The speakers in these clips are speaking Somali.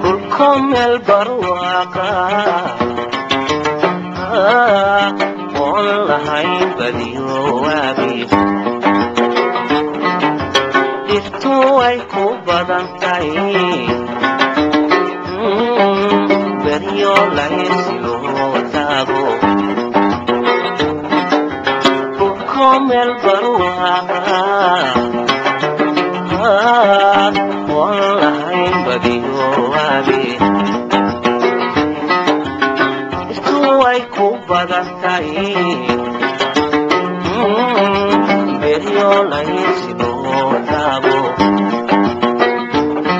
Dhulko meel barwaaqa oon lahayn badiyo waabi, dhirtu way ku badan tahay, beryo laysiloo taago. Dhulko meel barwaaqa oon lahayn badiyo waabi, dhirtu way ku badan tahay, beryo laysiloo taago.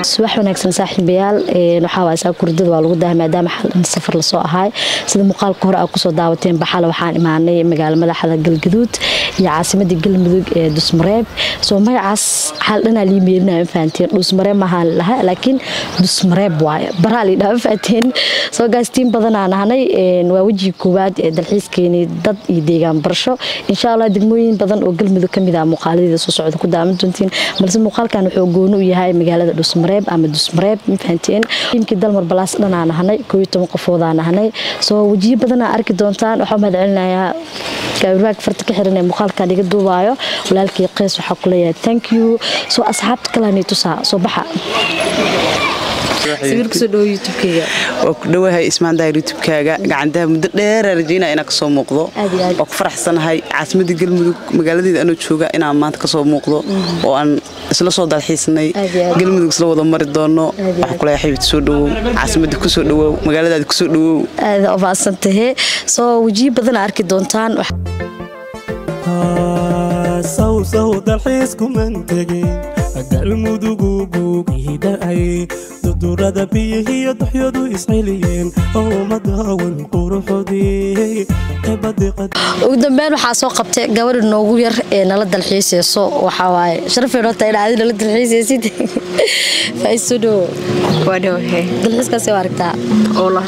Subax wanaagsan saaxiibayaal. Waxaa waay saa kurdada waa lagu dahay maadaama xal dhan safar lasoo ahaay. Sida muuqaalka hore aad kusoo daawateen, baxale waxaan imaanay magaalo madaxda Galgaduud iyo caasimadda Galmudug ee Dusmareeb. Soo magacaas xal dhanaa lii meerinaya, ma fahanteen? Dusmareeb mahaa lahaa, laakiin Dusmareeb waaye, baraa lii dhaha, ma fahanteen? Soo gaastiin badanaa nahnay. Waa wejiga koowaad ee dalxiiskeeni dad iyo deegaan barasho. Insha Allah degmooyin badan oo Galmudug kamid ah muuqaaladeeda soo socda ku daawan doontiin, balse muuqaalkan wuxuu gooni u yahay magaalada Dhusmareeb ama Dusmareeb, ma fahanteen? Tiimkii Dalmar Balaas dhanaa nahnay, 11 qofoodaa nahnay. Soo wejiyo badanaa arki doontaan. Waxaa mahad celinayaa gaawirwaag farta ka xiran ee muuqaalkan iga duubaayo, walaalkii Qeys. Waxaa ku leeyahay thank you. Soo asxaabta kalani tusaa, soo baxa, sawir kusoo dhawo YouTube-keyga. Waa ku dhowahay Ismaan Daahir YouTube-kaaga gacantaha. Muddo dheeraa rajaynaya inaan kasoo muuqdo. Aad iyo aad. Waa ku faraxsanahay caasimadda Galmudug magaaladeeda anoo jooga inaan maanta kasoo muuqdo oo aan isla soo dalxiisnay. Aad iyo aad. Galmudug isla wada mari doono. Aad iyo aad. Waxaan kuleeyahay xabiibti, soo dhowow caasimadda, kusoo dhowow magaaladaada, kusoo dhowow. Aada u mahadsantahe. Soo wejiyo badan arki doontaan. Saw saw dalxiis kuman tegin, Galmudugu guugihii dha'ay, dudurada biyihiyo duxyadu isceliyeen oo madaawan quruxodii ebadiqad. Ugu dambeyn waxaa soo qabtay gabadha noogu yar ee nala dalxiiseyso. Waxaa waaye sharafay noo tahay inaad nala dalxiiseysid. Faiso dhowo. Waa dhawahay. Dalxiiskaasi waa aragtaa. Oola.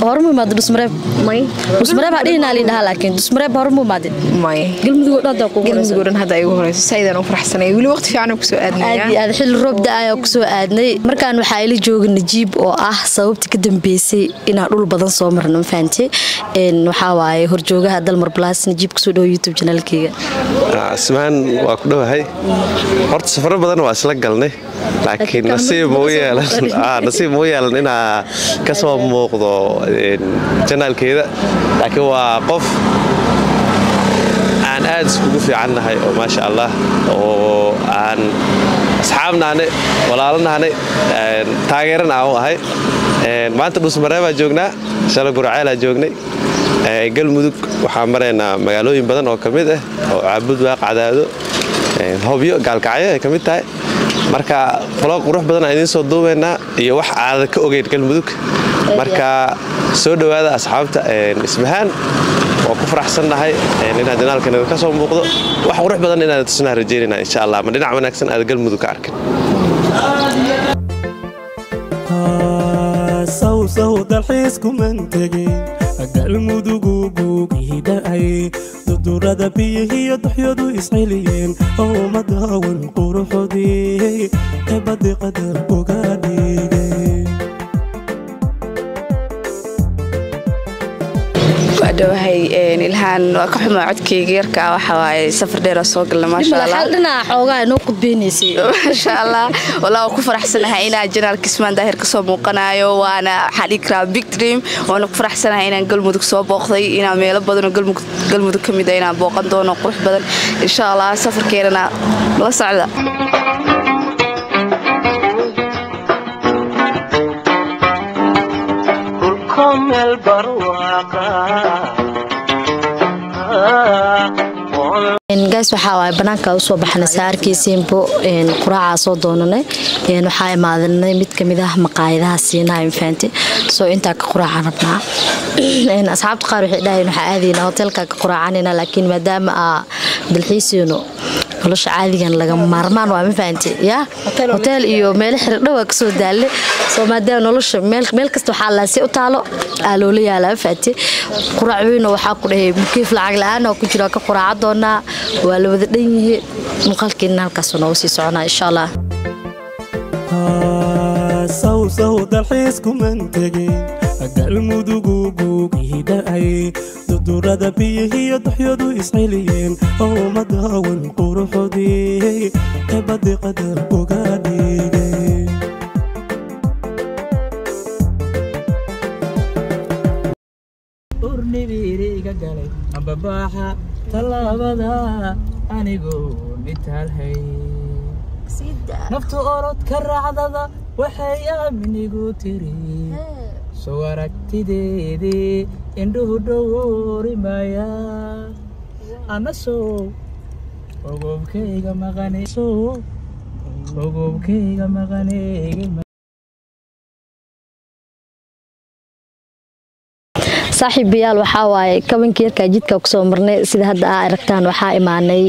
Hore mu imaado Dusmareeb? May. Dusmareeb ha dhihinaa lii dhahaa, laakiin Dusmareeb hore mu imaadin? May. Galmudug oo dhan hadda kugu horeyso. Galmudug oo dhan hadda igu horeyso. Saydaan u faraxsanay, weli waqti fiican oo kusoo aad aadnaya. Iyo aad xilli roob da-ayaa kusoo aadnay. Markaan waxaa ila jooga Najiib oo ah sababta ka dambeysay inaan dhul badan soo marno, ma fahantay? Waxaa waaye horjoogaha Dalmar Plus. Najiib, kusoo dhawo YouTube channelkeyga. Ismaan, waa ku dhowahay. Horta safaro badan waa isla galnay, laakiin nasiib ma u yeelan, nasiib ma u yeelan inaa ka soo muuqdo channelkeeda, laakiin waa qof aan aad iskugu fiicannahay oo maasha Allah oo aan asxaabnaane, walaalanahanay, taageerana aan u ahay. Maanta Dhuusmareebaa joognaa, shalay Gurceelaa joognay. Galmudug waxaan maraynaa magaalooyin badan oo ka mid ah oo Caabudwaaq, Cadaado, Hobyo, Gaalkacyo ay ka mid tahay. Marka vlog qurux badan aan idiin soo duubaynaa iyo wax aada ka ogeyn Galmudug. Marka soo dhowaada asxaabta. Ismahaan, waa ku faraxsannahay inaad channelkan ka soo muuqdo. Wax qurux badan inaad tusnaa rajeynayna insha Allah, ma dhinac wanaagsan aad Galmudug ka arkin. Saw saw dalxiis kuman tegin, Galmudugu guugihii dha'ay, dudurada biyihiyo duxyadu isceliyeen oo madaawan quruxodii ebadiqadar uga dhigay. Waa dhawahay Ilhaan. Waa ka xumaa codkeyga yarka, waxa waaye safar dheer oo soo galna, maasha Allah. Hal dhinaca xoogaa inoo qudbeynaysay. Maasha Allah, walaa waan ku faraxsanahay inaan channelka Ismaan Daahir kasoo muuqanayo, waana waxaan dhihi karaa big dream. Waana ku faraxsanahay inaan Galmudug soo booqday, inaan meelo badan oo Galmudug ka mid ah inaan booqan doono, qurux badan insha Allah. Safarkeenana la socda. Dhulko meel barwaaqa Guys, waxaa waaye banaanka usoo baxnay, saa arkaysiinbo quraacaa soo doonanay. Waxaa imaadanay mid kamid ah maqaayadaha siinaha, ma fahante? Soo intaa ka quraacan rabnaa. Asxaabta qaar waxay dhahayeen waxaa aadaynaa hotelka ka quraacanayna, laakiin maadaama aa dalxiisayno, nolosha caadigan laga maarmaan waa, ma fahante? Ya hotel iyo meelo xirdhow waa kasoo daalle. Soo maadaama nolosha meel kasta waxaa laase u taalo aa loola yaalaa, ma fahante? Quraac weyn oo waxaa ku dhahay mukiif lacag la-aan oo ku jira ka quraaca doonaa. Waa la wada dhan yihi. Muuqaalkeena halkaasuu noogu sii soconaa, insha Allah. Saw saw dalxiis kuman tegin, Galmudugu guugihii dha'ay, dudurada biyihiyo duxyadu isceliyeen oo ummadawan quruxodii ebadi qadar uga dhigay. Urnibiiriga galay ambabaaxa tallaabada anigoo mitaalhay, naftu orod ka raacdada waxay aaminigu tiri, soo aragtideedii indhuhu dhowri maya, ana sow ogobkayga maqane, sow ogobkayga maqaneyga. Saaxiibayaal, waxaa waaye kabankii yarkaa jidka kusoo marnay. Sida hadda aa aragtaan, waxaa imaanay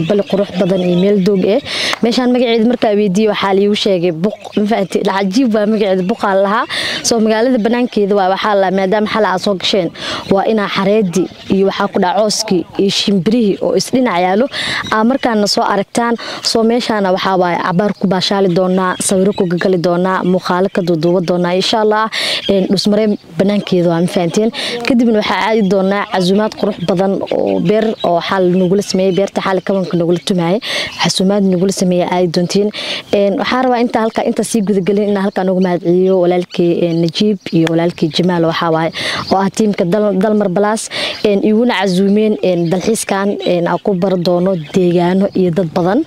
bali qurux badan iyo meel doog eh. Meeshaan magaceeda markaa weydiiyey, waxaa liigu sheegay Buq. Mafahanti? Cajiib waa magaceeda, Buqaa lahaa. Soo magaalada banaankeeda waa. Waxaa la maadaama xala aad soo gasheen, waa inaa xareedii iyo waxaa ku dhaca cooskii iyo shimbirihii oo isdhinac yaalo aa markaana soo aragtaan. Soo meeshaana waxaa waaye cabaar ku baashaali doonaa, sawiro ku gagali doonaa, muuqaalo ka duuduuba doonaa, insha Allah. Dhusmaree banaankeeda waa, mafahanteen? Kadibna waxaa aadi doonaa casuumaad qurux badan oo beer oo xal nagula sameeyey, beerta xal kabanka nagula tumaayay, casuumaad nagula sameeyey aadi doontiin. Waxaan rabaa inta halka inta sii gudagelin inaan halkaa noogu mahadceliyo walaalkii Najiib iyo walaalkii Jamaal, waxaa waaye oo ah tiimka Dalmar Balaas, iguna casuumeen dalxiiskan aan ku bari doono deegaano iyo dad badan,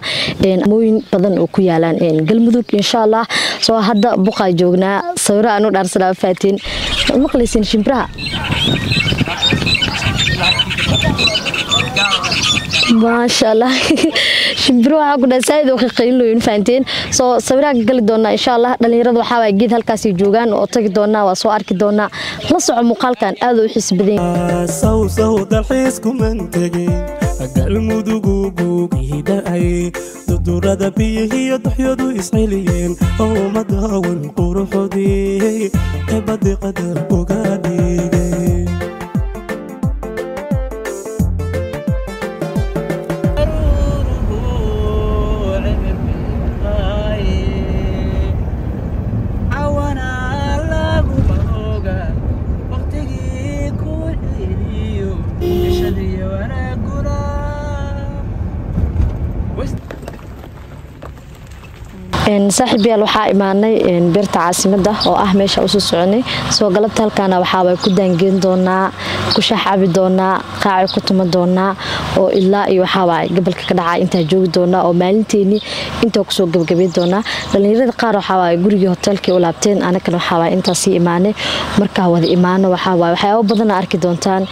mooyin badan oo ku yaalaan Galmudug, insha Allah. Soo hadda Buqaa joognaa, sawiro aan u dhaarsanaa faatiin. Maqlaysiin shimbiraha? Maasha Allah, shimbiro waxaa ku dhahay saaid oo qiiqaynlooyin, fahanteen? Soo sawiraan ka gali doonaa, insha Allah. Dhalinyarada waxaa waay geed halkaasay joogaan oo tagi doonaa, waa soo arki doonaa. La soco muuqaalkan, aad u xiis badan. Saw saw dalxiis kuman tegin, Galmudugu guugihii dha'ay, dudurada biyihiyo duxyadu isceliyeen oo ummadawan quruxodii ebadi qadar uga dhigay. Saaxiibayaal, waxaa imaanay beerta caasimadda oo ah meesha usoo soconay. Soo galabta halkaana waxaaba ku daangeen doonaa, ku shaxaabi doonaa, qaaci ku tuma doonaa, oo ilaa iyo waxaawaaye gobolka ka dhacaa intaa joogi doonaa, oo maalinteeni intaa kusoo gabagabeyn doonaa. Dhalinyarada qaar waxaawaaye gurigii hoteelkii u laabteen, anagana waxaawaaye intaa sii imaanay. Markaa wada imaano, waxaawaaye waxyaabo badan arki doontaan.